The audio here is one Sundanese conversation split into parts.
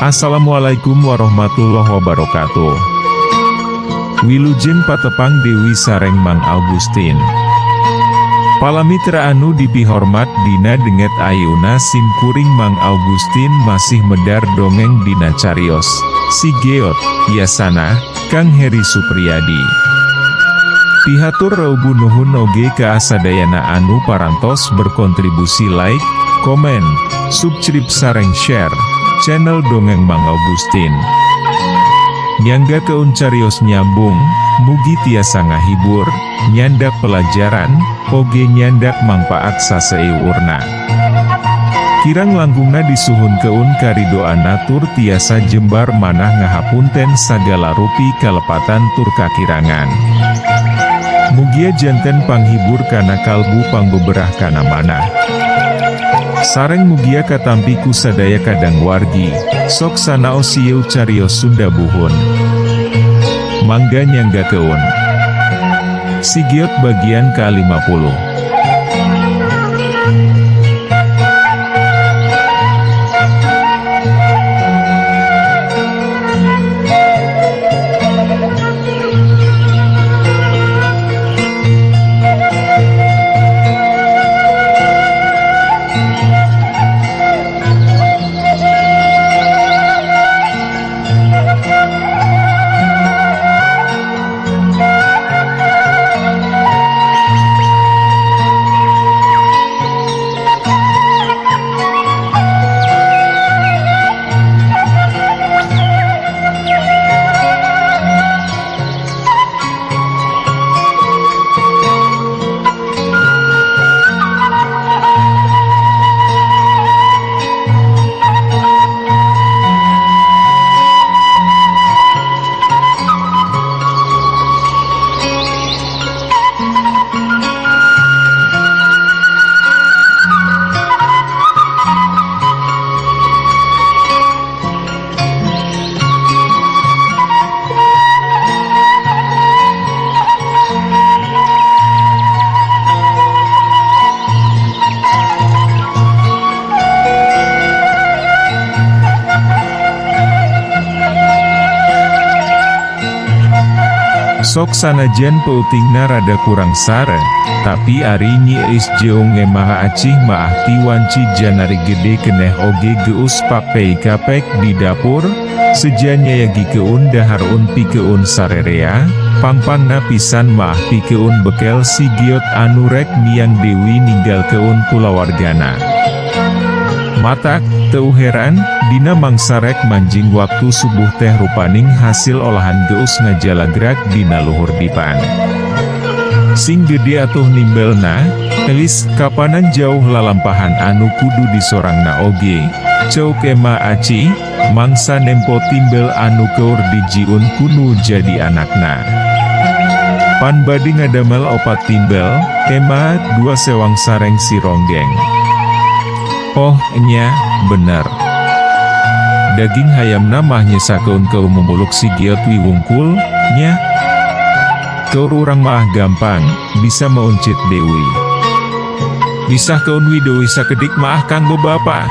Assalamualaikum warahmatullahi wabarakatuh. Wilujeng patepang Dewi sareng Mang Augustin. Palamitra anu dipihormat, dina dinten ayeuna sim kuring Mang Augustin masih medar dongeng dina carios Si Geot, Yasana, Kang Heri Supriyadi. Pihatur reubu nuhun oge ka sadayana anu parantos berkontribusi like, komen, subscribe sareng share channel Dongeng Mang Augustin. Nyanggakeun carios nyambung, mugi tiasa ngahibur, nyandak pelajaran, oge nyandak mangpaat saseuurna. Kirang langkungna disuhunkeun karidoan tur tiasa jembar manah ngahapunten sagala rupi kalepatan tur kakirangan. Mugia janten panghibur kana kalbu, pangbeberah kana manah. Sareng mugia katampi ku sadaya kadang wargi, sok sanaos ieu carios Sunda buhun. Mangga nyanggakeun. Si Geot bagian ke-50. Sok sanajan peutingna rada kurang sare, tapi ari Nyi Eis jeung Ema Acih maah ti wanci janari gede keneh oge geus papey kapek di dapur, seja nyayagikeun dahar pikeun sarerea, pangpangna pisan maah pikeun bekel Si Giot anu rek miang Dewi ninggalkeun kulawargana. Matak, teu heran, dina mangsa rek manjing waktu subuh teh rupaning hasil olahan geus ngajalagrak dina luhur dipan. Sing gede atuh nimbelna, Elis, kapanan jauh lalampahan anu kudu disorangna oge, ceuk Ema Aci, mangsa nempo timbel anu keur dijiun ku nu jadi anakna. Pan bade ngadamel opat timbel, Ema, dua sewang sareng si ronggeng. Oh, enya, bener. Daging hayamna mah nyesakeun keu mumuluk Si Giot wi wungkul, nya? Keur urang mah gampang, bisa meuncit deui. Disahkeun wi deui sakedik maah kanggo bapa.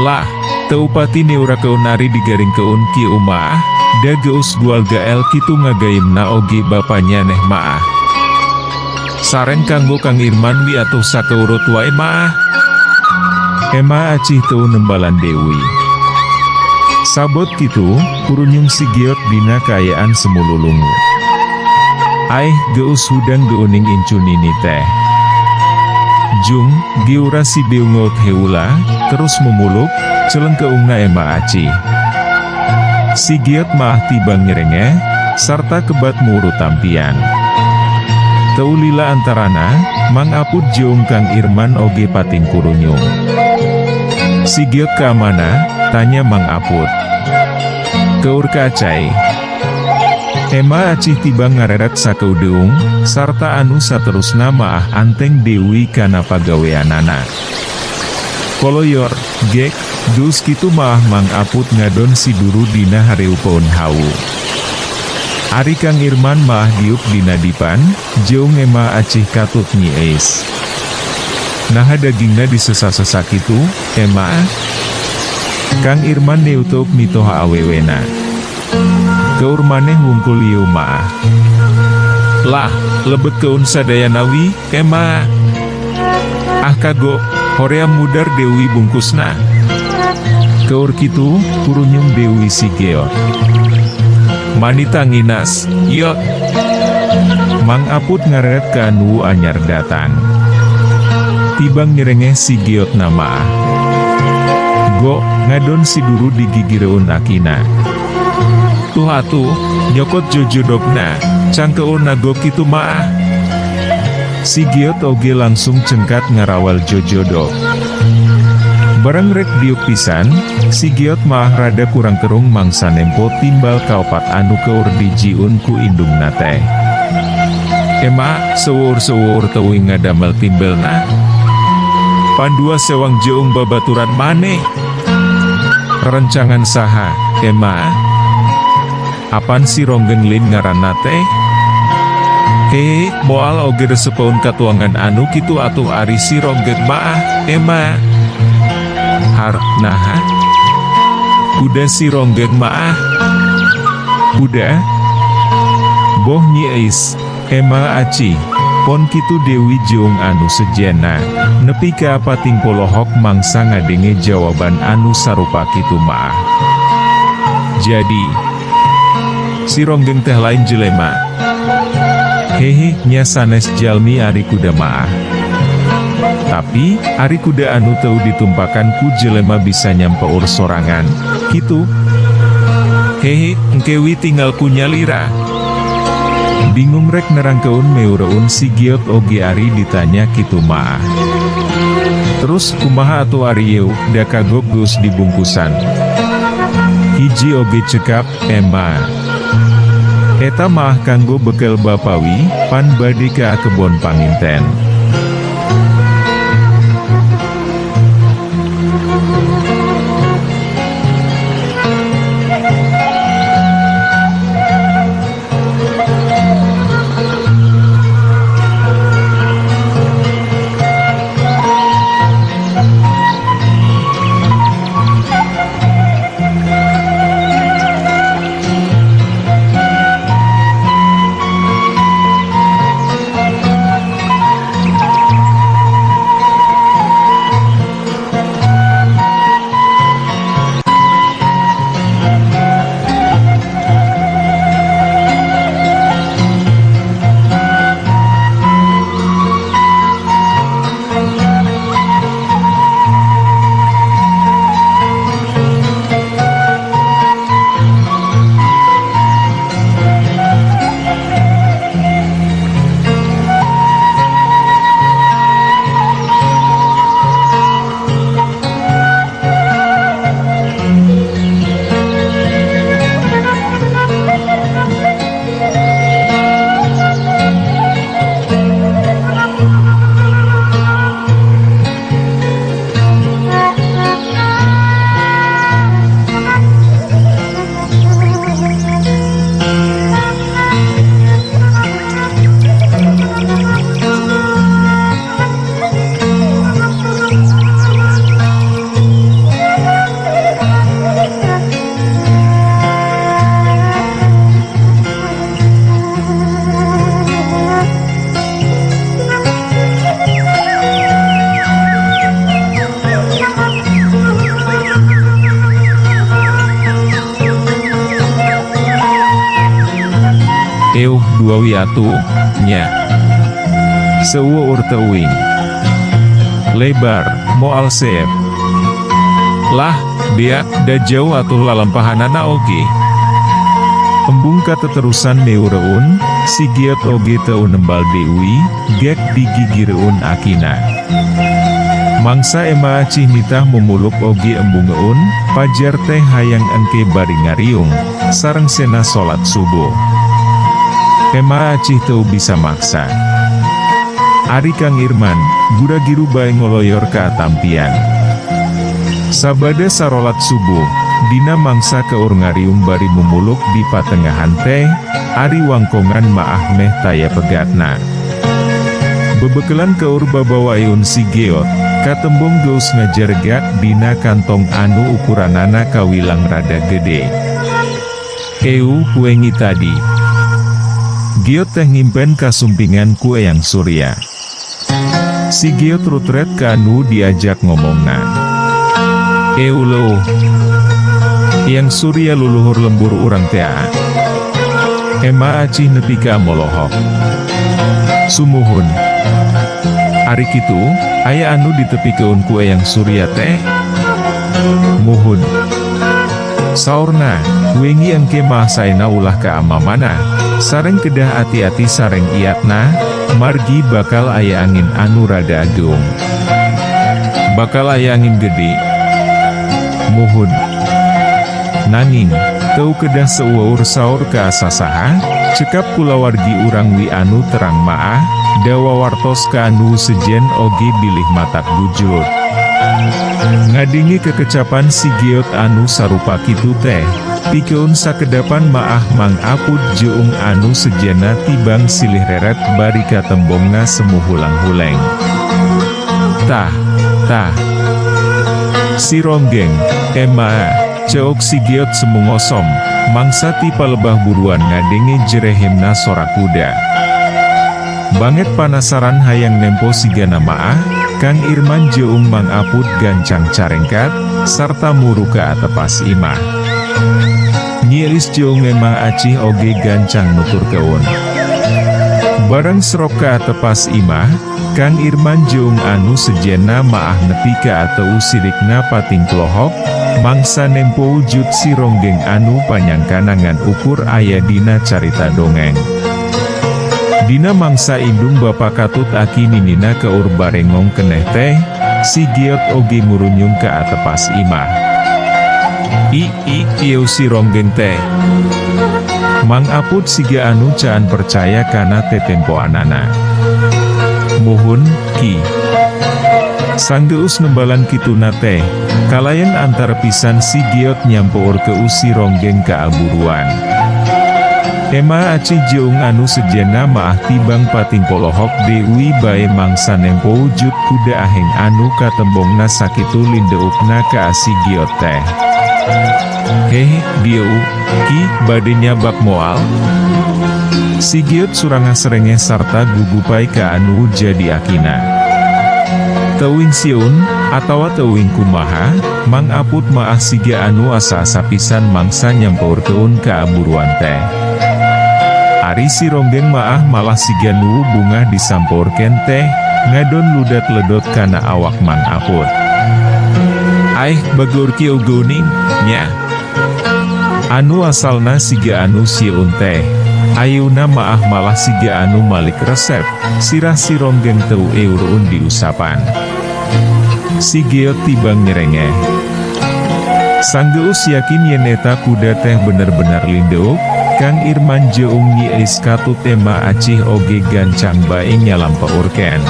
Lah, teu pati neurakeun ari digaringkeun kieu mah, da geus gual gael kitu ngagayemna oge bapanya neh maah. Sareng kanggo Kang Irman wi atuh sakeurut wae maah. Ema Acih teu nembalan deui. Sabot kitu, kurunyung Si Giot dina kaayaan semululungu. Aih, geus hudang geuning incu nini teh. Jung, geura si beungeut heula, terus mumuluk, celengkeungna Ema Acih. Si Giot maah tibang nyerengeh, sarta kebat muru tampian. Teu lila antarana, Mang Apud jeung Kang Irman oge pating kurunyung. "Si Giot ka mana?" tanya Mang Apud. "Keur ka acai." Ema Acih tibang ngareret sakeudeung, sarta anu saterusna maah anteng deui kana pagaweanana. Koloyor, gek, geus kitu maah Mang Apud ngadon si duru dina hareupeun hawu. Ari Kang Irman maah diuk dina dipan, jeung Ema Acih katut Nyi Eis. "Naha dagingna disesa-sesa kitu, Ema?" Kang Irman neuteuk mitoha awewena. Keur maneh wungkul ieu maah. Lah, lebetkeun sadayana wi, Ema. Ah kagok, hoream mudar Dewi bungkusna. Keur kitu, kurunyung Dewi si Geot. Manita nginas, yot. Mang Aput ngareret ka nu anyar datang. Tibang nyerengeh si Geot na maah. Go, ngadon si guru digigireun akina. Tuh atuh, nyokot jojodogna, cangkeun nagok kitu maah. Si Geot oge langsung cengkat ngarawal jojodog. Barang rek diuk pisan, si Geot maah rada kurang kerung mangsa nempo timbal kaopat anu keur dijiun ku indungna teh. Ema, seueur-seueur teuing ngadamel timbelna. Pandua sewang jeung babaturan maneh. Rencangan saha, Ema? Apan si Ronggeng lin ngaranna teh? Hehe, moal oge resepeun katuangan anu kitu atuh ari si Ronggeng maah, Ema. Har, naha? Kuda si Ronggeng maah. Kuda? Boh Nyi Eis, Ema Acih, pon kitu Dewi jeung anu sejenna, nepi ka pating polohok mangsa ngadenge jawaban anu sarupa kitu maah. Jadi, si Ronggeng teh lain jelema. Hehe, nya sanes jalmi ari kuda maah. Tapi, ari kuda anu teu ditumpakan ku jelema bisa nyampeur sorangan, kitu. Hehe, engke wi tinggal ku nyalira. Bingung rek nerangkeun meureun si Giot oge ari ditanya kitu maah. Terus kumaha atuh ari yeu, da kagok geus dibungkusan. Hiji oge cekap, Ema. Eta maah kanggo bekel bapawi, pan bade ka kebon panginten. Euh dua wi atuh, nya. Seueur teuing. Lebar, moal seep. Lah, beak, da jauh atuh lalampahanana oge. Embung kateterusan meureun, si Giot oge teu nembal deui, gek digigireun akina. Mangsa Ema Acih nitah mumuluk oge embungeun, pajar teh hayang engke bari ngariung, sareng sena salat subuh. Ema Acih teu bisa maksa. Ari Kang Irman, gura-giru bae ngoloyor ka tampian. Sabada sarolat subuh, dina mangsa keur ngariung bari mumuluk di patengahan teh, ari wangkongan maah meh taya pegatna. Bebekelan keur babawaeun si Geot. Katembong geus ngajaregak dina kantong anu ukuranana kawilang rada gede. Eu, wengi tadi. Giot teh ngimpen kasumpingan ku Eyang Surya. Si Giot rutret ka anu diajak ngomongna. Eu leuh. Eyang Surya luluhur lembur urang tea. Ema Acih nepi ka molohok. Sumuhun. Ari kitu, aya anu ditepikeun ku Eyang Surya teh? Muhun. Saurna, wengi engke mah saena ulah ka ama-mana, sareng kedah ati-ati sareng iatna, margi bakal aya angin anu rada ageung. Bakal aya angin gede. Muhun. Nanging, teu kedah seueur saur ka sasaha, cekap kulawargi urang wi anu terang maah, da wawartos ka anu sejen oge bilih matak bujur. Ngadenge kekecapan si Giot anu sarupa kitu teh, pikeun sakedapan maah Mang Apud jeung anu sejena tibang silih reret bari katembongna semu hulang-huleng. Tah, tah. Si Ronggeng, ema, ceuk si Giot semu ngosom, mangsa ti palebah buruan ngadenge jerehemna sora kuda. Banget panasaran hayang nempo sigana maah, Kang Irman jeung Mang Apud gancang carengkat, sarta muru ka atepas imah. Nyi Elis jeung Emah Acih oge gancang nuturkeun. Bareng serok ka atepas imah, Kang Irman jeung anu sejenna maah nepi ka ateu sirikna pating plohok, mangsa nempo wujud si Ronggeng anu panyangkana ngan ukur aya dina carita dongeng. Dina mangsa indung bapa katut aki ninina keur barengong keneh teh, si Giot oge ngurunyung ka atepas imah. I i ieu si Ronggeng teh. Mang Apud siga anu caan percaya kana tetempoanana. Muhun, Ki. Sanggeus nembalan kituna teh, kalayan antara pisan si Giot nyampour ke si Ronggeng kaaburuan. Ema Acih jeung anu sejena maah tibang pating polohok deui bae mangsa nempo wujud kuda aheng anu katembongna sakitu lindeukna ka si Giot teh. Heh, dieu, Ki, bade nyabak moal? Si Giot surangah serengeh sarta gugupai ka anu jadi akina. Teuing sieun, atawa teuing kumaha, Mang Apud maah siga anu asa-asa pisan mangsa nyampeurkeun kaaburuan teh. Ari si Ronggeng maah malah siga nu bungah disampeurkeun teh, ngadon ludat ledot kana awak Mang Apud. Aih, bageur kieu geuning, nya. Anu asalna siga anu sieun teh, ayeuna maah malah siga anu malik resep, sirah si Ronggeng teu eureun diusapan. Si Geot tibang nyerengeh. Sanggeus yakin yen eta kuda teh bener-bener lindeuk, Kang Irman jeung Nyi Elis katut Ema Acih oge gancang bae nyalampeurkeun.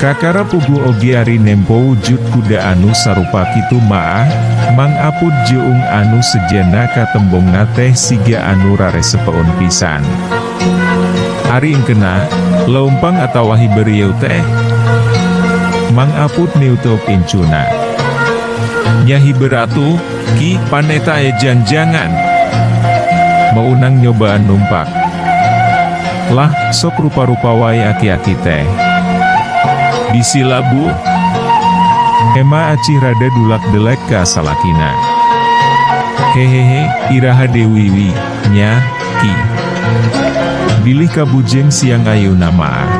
Kakara puguh oge ari nempo wujud kuda anu sarupa kitu maah, Mang Apud jeung anu sejena katembongna teh siga anu raresepeun pisan. Ari engkena, leumpang atawa hiber ieu teh? Mang Apud neuteuk incuna. Nya hiber atuh, Ki, pan eta aya jangjangan. Meunang nyobaan numpak. Lah, sok rupa-rupa wae aki-aki teh. Bisi labuh. Ema Acih rada dulak delek ka salakina. Hehehe, iraha deui wi, nya, Ki. Bilih kabujeng siang ayeuna maah.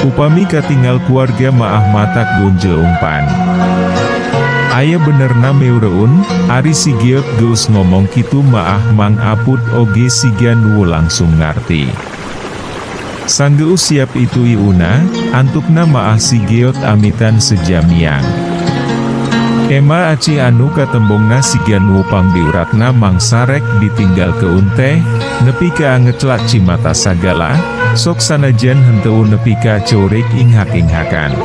Upami katingal keluarga maah matak gonjel umpan. Aya benerna meureun, ari si Giot geus ngomong kitu maah Mang Apud oge siga nu langsung ngarti. Sanggeus siap itu iuna, antukna maah si Giot amitan sejamiang. Ema Acih anu katembongna siga nu pangbiuratna mangsa rek ditinggalkeun teh, nepi ka ngeclak cimata sagala, sok sanajan henteu nepi ka ceurik inghak-inghakan.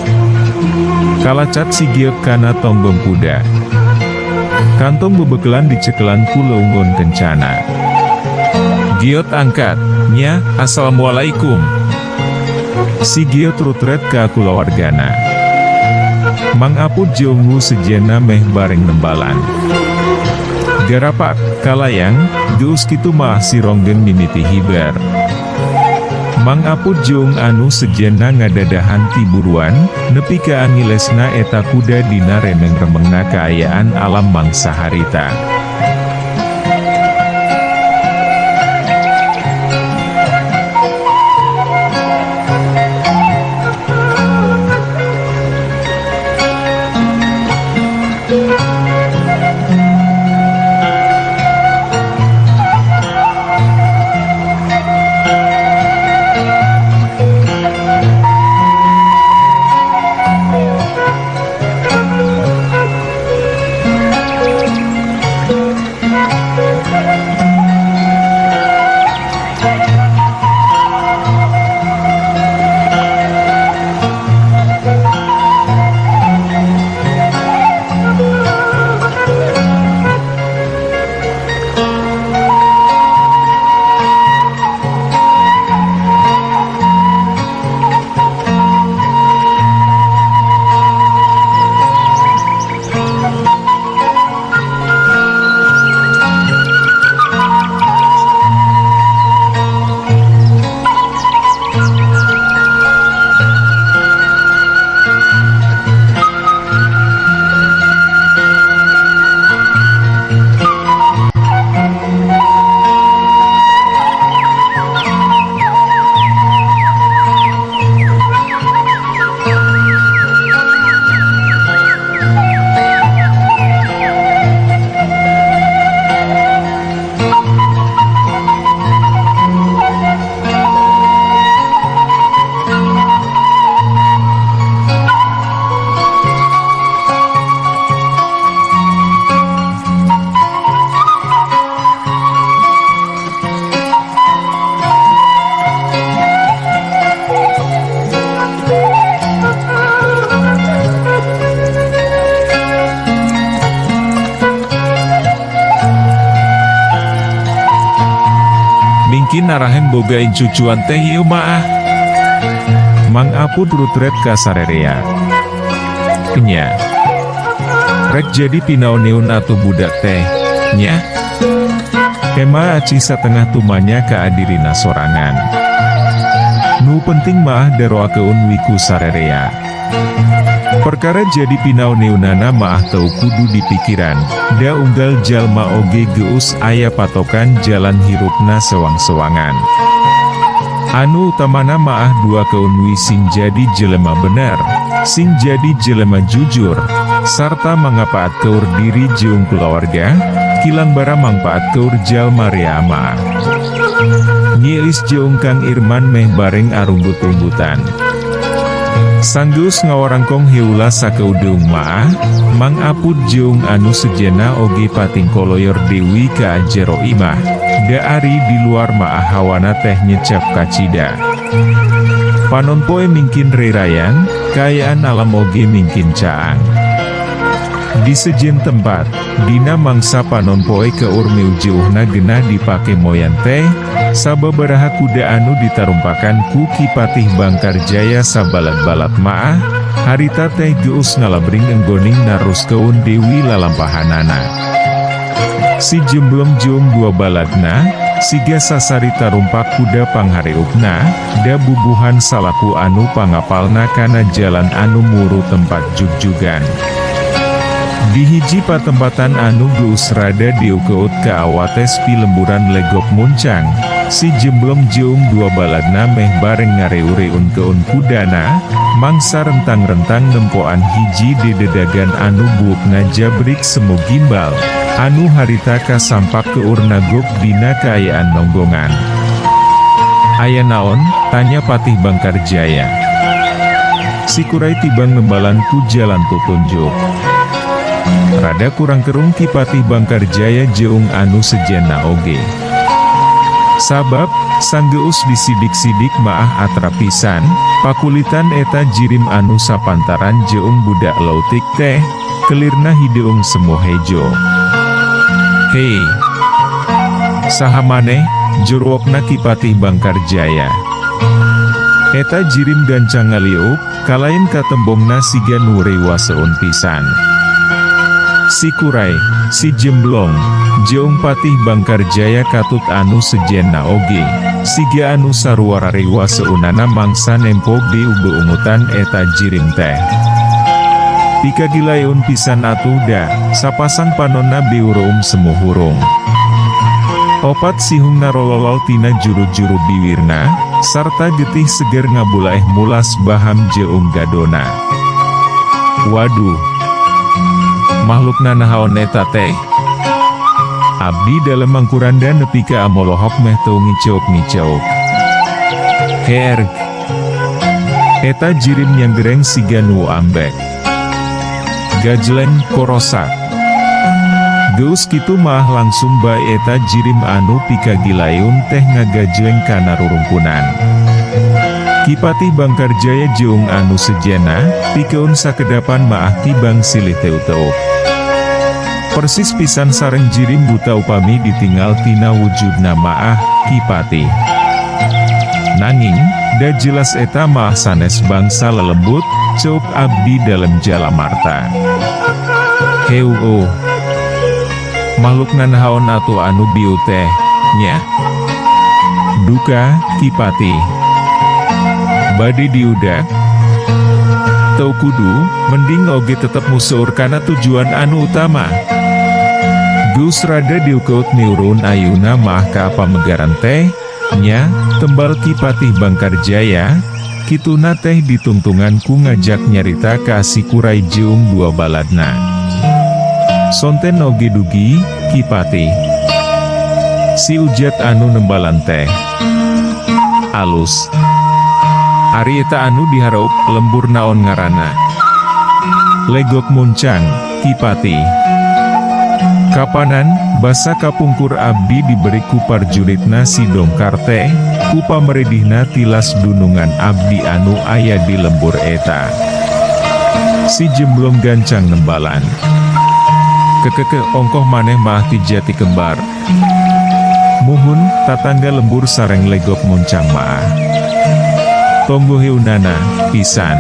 Kalacat si Giot kana tonggong kuda. Kantong bebekelan dicekelan ku leungeun kencana. Giot angkat, nya, assalamualaikum. Si geot rutret ka kulawargana. Mang Apud jeung nu sejenna meh bareng nembalan. Garapak, kalayang, geus kitu maah si Ronggeng mimiti hiber. Mang Apud jeung anu sejenna ngadadahan ti buruan, nepi ka angilesna eta kuda dina remeng-remengna kaayaan alam mangsa harita. Mingkin narahen boga incucuan teh ieu maah. Mang Apud rutret ka sarerea. Nya. Rek jadi pinaoneun atuh budak teh, nya. Ema aci satengah tumanya ka adirina sorangan. Nu penting maah daroakeun wiku sarerea. Perkara jadi pinaoneunana maah teu kudu dipikiran, da unggal jalma oge geus aya patokan jalan hirupna sewang-sewangan. Anu utamana maah duakeun wi sing jadi jelema bener, sing jadi jelema jujur, sarta mangapaat keur diri jeung kulawarga, kilang bara mangpaat keur jalma rea maah. Nyilis jeung Kang Irman meh bareng arunggut-unggutan. Sanggeus ngawarangkong heula sakeudeung maah, Mang Apud jeung anu sejenna oge patingkoloyor deui ka jero imah, da ari di luar maah hawana teh nyecep kacida. Panon poe mingkin rerayang, kaayaan alam oge mingkin caang. Di sejen tempat, dina mangsa panon poe keur miujeuhna genah dipake moyan teh, sababaraha kuda anu ditarumpakan ku Ki Patih Bangkarjaya sabalat-balat maah, harita teh geus ngalabring enggoning naruskeun deui lalampahanana. Si jemblem jeung dua baladna, siga sasari tarumpak kuda panghareupna, da bubuhan salaku anu pangapalna kana jalan anu muru tempat jugjugan. Di hiji patempatan anu geus rada dieukeut ka awates pilemburan legok muncang, si jemblem jeung dua baladna meh bareng ngareureunkeun kudana, mangsa rentang-rentang nempoan hiji dededagan anu buukna jabrik semu gimbal, anu harita kasampak keur nagog dina kaayaan nonggongan. Aya naon? Tanya Patih Bangkarjaya. Si kurai tibang nembalan ku jalan tutunjuk. Rada kurang kerung Ki Patih Bangkarjaya jeung anu sejenna oge. Sabab, sanggeus disidik-sidik maah atrap pisan, pakulitan eta jirim anu sapantaran jeung budak leutik teh, kelirna hideung semu hejo. Hei! Saha maneh? Jurwokna Ki Patih Bangkarjaya. Eta jirim gancang ngaliuk, kalayan katembongna siga nu rewaseun pisan. Si Kurai, si Jemblong, jeung Patih Bangkarjaya katut anu sejenna oge, siga anu sarua rarewaseunana mangsa nempo beu-beungutan eta jirim teh. Pikagilaeun pisan atuh da, sapasang panonna beureum semu hurung. Opat sihungna rololol tina juru-juru biwirna, sarta getih seger ngabulaeh mulas baham jeung gadona. Waduh! Makhlukna nahaon eta teh? Abdi dalem mangkuranda nepi ka amolohok meh teu ngiceuk-ngiceuk. Heerg. Eta jirim nyanggereng siga nu ambek. Gajleng korosak. Geus kitu mah langsung bae eta jirim anu pikagilaeun teh ngagajleng kana rurungkunan. Ki Patih Bangkarjaya jeung anu sejenna, pikeun sakedapan maah tibang silih teu-teuk. Persis pisan sareng jirim buta upami ditinggal tina wujudna maah, Ki Patih. Nanging, da jelas eta maah sanes bangsa lelembut, ceuk abdi dalem Jalamarta. Heueuh. Makhluk nanahaon atuh anu bieu teh, nya? Duka, Ki Patih. Bade diudag? Teu kudu, mending oge tetep museur kana tujuan anu utama. Geus rada dieukeut niurun ayuna mah ka pamegaran teh, nya, tembal Ki Patih Bangkarjaya, kituna teh ditungtungan ku ngajak nyarita ka si Kurai jeung dua baladna. Sonten oge dugi, Ki Patih. Si Ujat anu nembalan teh. Alus. Ari eta anu dihareup lembur naon ngaranna? Legok Muncang, Ki Patih. Kapanan, basa kapungkur abdi diberi ku parjuritna si Dongkar teh, ku pameredihna tilas dunungan abdi anu aya di lembur eta. Si Jemblong gancang nembalan. Kekeke ongkoh maneh mah ti jati kembar. Muhun, tatangga lembur sareng Legok Muncang maah. Tonggo heunana, pisan.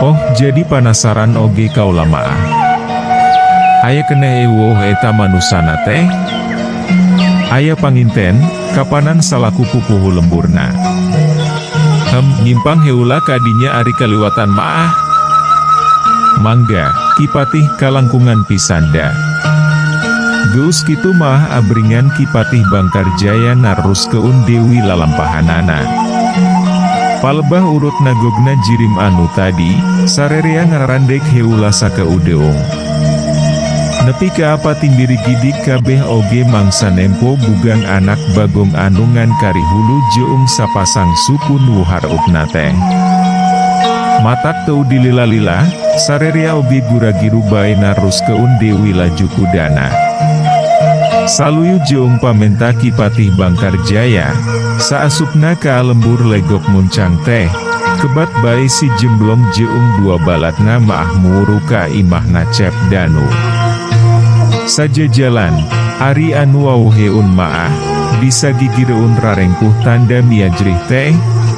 Oh, jadi panasaran oge kaula maah. Aya keneh euweuh eta manusana teh? Aya panginten, kapanan salaku pupuhu lemburna. Hem, nyimpang heula kadinya ari kaliwatan maah. Mangga, Ki Patih kalangkungan pisan da. Geus kitu maah abringan Ki Patih Bangkarjaya naruskeun Dewi lalampahanana. Palebah urut nagogna jirim anu tadi, sarerea ngararandek heula sakeudeung. Nepi ka apa timbiri gidik kabeh oge mangsa nempo bugang anak bagong anu ngan kari hulu jeung sapasang suku nu harupna teh. Matak teu dilila-lila, sarerea oge gura-giru bae naruskeun Dewi laju kudana. Saluyu jeung pamenta Ki Patih Bangkarjaya, saasupna ka lembur Legok Muncang teh, kebat bae si jemblong jeung dua balatna maah muuru ka imahna Cep Danu. Sajajalan, ari anu wawuheun maah, bisa gigireun rarengkuh tanda miajrih teh,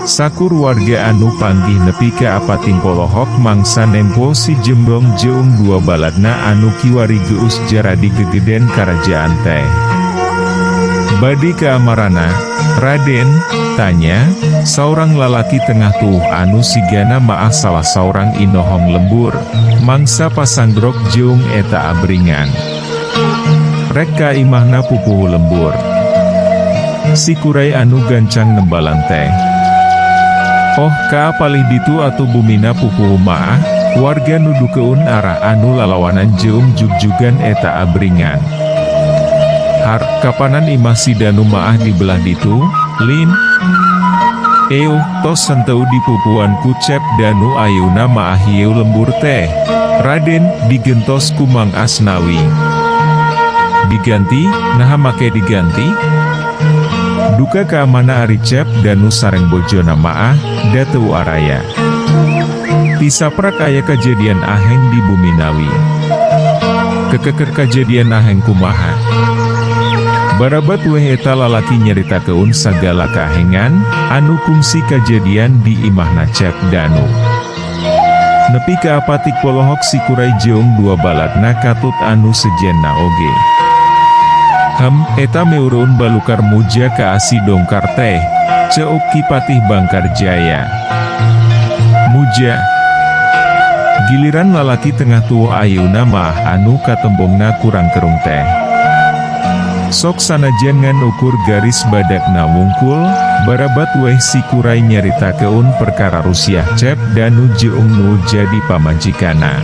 sakur warga anu panggih nepi ka apating polohok mangsa nempo si jemblong jeung dua balatna anu kiwari geus jaradi gegeden karajaan teh. Bade ka amarana, Raden, tanya, saurang lalaki tengah tuh anu sigana maah salah saurang inohong lembur, mangsa pasanggrok jeung eta abringan. Rek ka imahna pupuhu lembur. Si kurai anu gancang nembalan teh. Oh, ka palih ditu atuh bumina pupuhu maah, warga nudukeun arah anu lalawanan jeung jugjugan eta abringan. Har, kapanan imah si Danu maah di belah ditu, lin? Euh, tos henteu dipupuan ku Cep Danu ayeuna maah ieu lembur teh. Raden, digentos ku Mang Asnawi. Diganti, naha make diganti? Duka kaamana ari Cep Danu sareng bojona maah, da teu araya. Tisaprak aya kajadian aheng di Buminawi. Kekeker kajadian aheng kumaha? Barabat weh eta lalaki nyaritakeun sagala kahengan, anu kungsi kajadian di imahna Cep Danu. Nepi ka apatik polohok si kurai jeung dua balatna katut anu sejenna oge. Hem, eta meureun balukar muja ka asi dongkar teh, ceuk Ki Patih Bangkarjaya. Muja. Giliran lalaki tengah tuo ayeuna mah anu katembongna kurang kerung teh. Sok sanajan ngan ukur garis badakna wungkul, barabat weh si kurai nyaritakeun perkara rusiah Cep Danu jeung nu jadi pamajikana.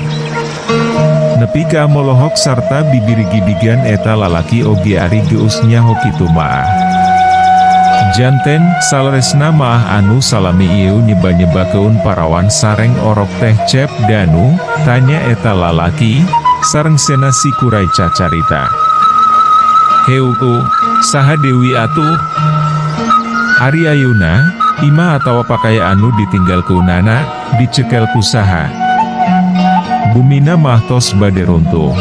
Nepi ka molohok sarta bibirigidigan eta lalaki oge ari geus nyaho kitu maah. Janten, saleresna maah anu salami ieu nyeba-nyebakeun parawan sareng orok teh Cep Danu, tanya eta lalaki, sareng sena si kurai cacarita. Heueuh, saha deui atuh? Ari ayeuna, imah atawa pakaya anu ditinggalkeunana, dicekel ku saha? Bumina mah tos bade runtuh.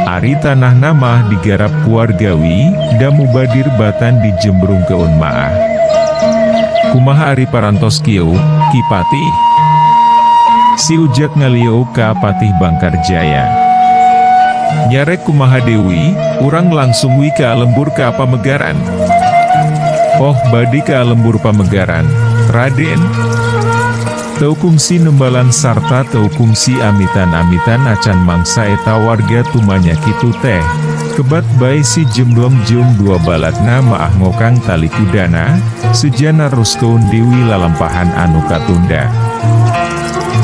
Ari tanahna mah digarap ku wargawi, da mubadir batan dijembrungkeun maah. Kumaha ari parantos kieu, Ki Patih? Si ujak ngalieu ka Patih Bangkarjaya. Nyarek kumaha deui, urang langsung wi ka lembur ka Pamegaran. Oh, bade ka lembur Pamegaran, Raden? Teu kungsi nembalan sarta teu kungsi amitan-amitan acan mangsa eta warga tumanya kitu teh. Kebat bae si jemblong jeung dua balatna maah ngokang tali kudana, sejana ruskeun deui lalampahan anu katunda.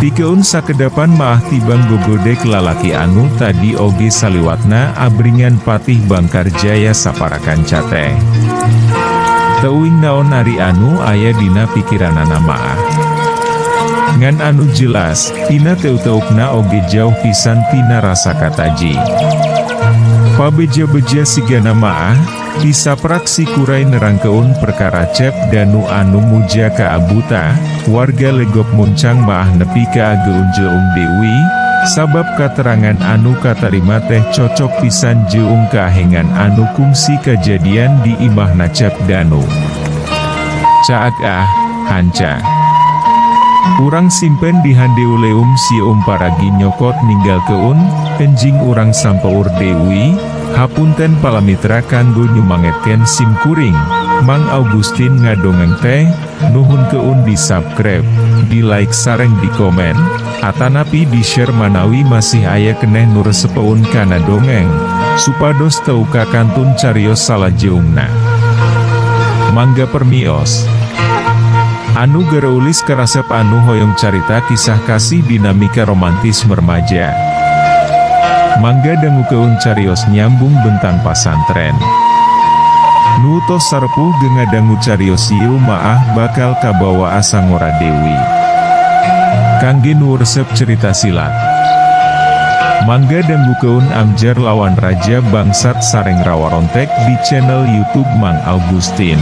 Tikeun sakedapan maah tibang gogodek lalaki anu tadi oge saliwatna abringan Patih Bangkarjaya saparakanca teh. Teuing naon ari anu aya dina pikiranana maah. Ngan anu jelas, tina teu-teukna oge jauh pisan tina rasa kataji. Pabeja-beja sigana maah, tisaprak si kurai nerangkeun perkara Cep Danu anu muja ka abuta, warga Legok Muncang maah nepi ka ageunjeung deui, sabab katerangan anu katarima teh cocok pisan jeung kahengan anu kungsi kajadian di imahna Cep Danu. Caag ah, hanca. Urang simpen di handeuleum sium paragi nyokot ninggalkeun, enjing urang sampeur deui, Hapunten palamitra kanggo nyumangetkeun sim kuring, Mang Augustin ngadongeng teh, nuhunkeun di subscribe, di like sareng di komen, atanapi di share manawi masih aya keneh nu resepeun kana dongeng, supados teu kakantun carios salajeungna. Mangga permios. Anu gareulis karasep anu hoyong carita kisah kasih dinamika romantis remaja. Mangga dangukeun carios nyambung bentang pasantren. Nu tos sarepuh ge ngadangu carios ieu maah bakal kabawa asa ngora deui. Kangge nu resep cerita silat. Mangga dangukeun Amjar lawan Raja Bangsat sareng Rawarontek di channel YouTube Mang Augustin.